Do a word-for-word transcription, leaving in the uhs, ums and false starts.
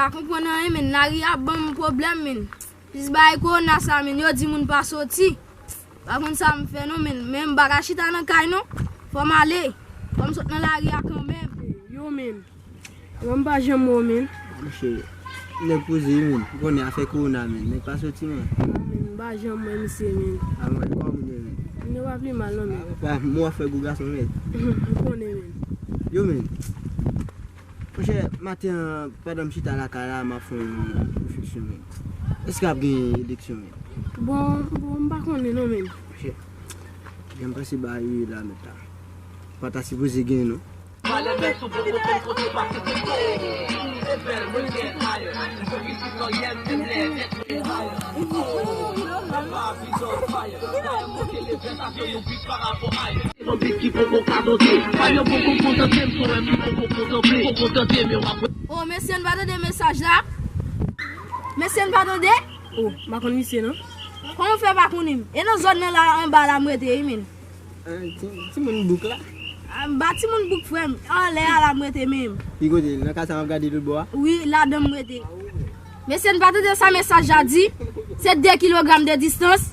Pa konprann anyen, men lari a ban m pwoblèm, men. Plis bagay kowona sa, men, yo di moun pa soti. Pa konn sa m fè non, men, men m pa ka chita nan kay non. Fò m ale. Fò m sot nan lari a kanmenm. Yo, men. Mwen m pa janm wè w, men. Monchè, nèg poze, men. Ou konnen afè kowona, men. Nèg pa soti, men. Ah, men, m pa janm wè misye, men. Ah, mwen, kòman moun yo, men? Moun yo pa pi mal non, men. Ah, mwen fè gwo gason, men. M konnen, men. Yo, men. Monchè, maten an, pandan m chita lakay la, m ap fè yon refleksyon, men. Èske ap gen eleksyon, men? Bon, bon, m pa konnen non, men. Monchè, jan m panse bagay yo ye la, men, la. Pa ta sipoze gen, non. Yon bit ki poko ka dote. Fire poko kontante m, sou wè m li poko kontanple. Poko tante m, yo ap. Oh, mesye, n pa tande mesaj la? Mesye, n pa tande? Oh, m pa konn misye, non. Kòman w fè pa konnen m? E nan zòn nan la, anba la, m rete, wi, men. Ah, ti, timoun bouk la. Ah, m pa timoun bouk, frè m. Anlè a la, m rete, men. Ki kote? Nan kay sa m ap gade tout bò a? Wi, ladan m rete. Mesye, n pa tande sa mesaj la di? Se de kilogram de distans.